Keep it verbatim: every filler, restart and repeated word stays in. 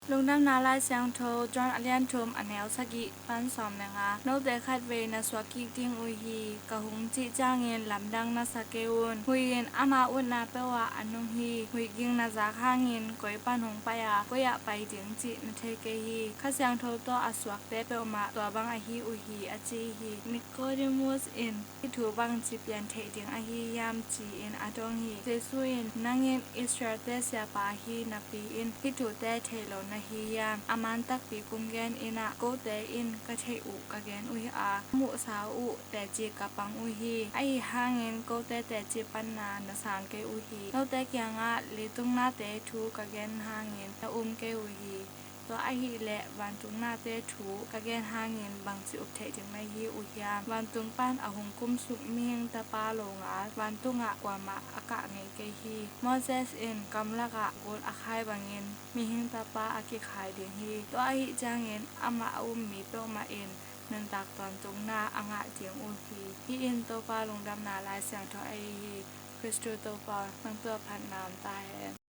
Lungdamna Lai Siangtho John a lian thum, a neu sagih pan sawm le nga. Note khatvei na suak kik ding uh hi, ka hong cih ciangin lamdang na sa kei un. Huih in ama utna peuhah a nung hi. Huih ging na zak hangin koi pan hong pai a, koi ah pai ding cih na thei kei hi. Kha Siangtho tawh a suakte peuhmah tua bang ahi uh hi, a ci hi. Nicodemus in, "Hih thu bangci pian theih ding ahi hiam?" ci-in a dong hi. Jesu in, "Nang in Israel-te siapa hi napi in hih thute thei lo na hi hiam? A man takpi kong gen in ah, kote in ka theih uh ka gen uh hi a, ka muhsa uh teci ka pang uh hi. Ahi hangin kote teci panna na sang kei uh hi. Note kiangah leitung nate thu ka gen hangin na um kei uh hi. Tua ahih leh vantung nate thu ka gen hangin bangci up theih ding na hi uh hiam? Vantung pan a hong kumsuk mihing Tapa longal vantungah kuamah a kah ngei kei hi. Moses in gamlakah gul a khai bangin mihing Tapa a kikhai ding hi. Tua ahih ciangin amah a um mi peuhmah in nuntak tawntungna a ngah ding uh hi. Hih in Topa Lungdamna Lai Siangtho ahi hi. Khristu Topa, nang tungah phatna om ta hen."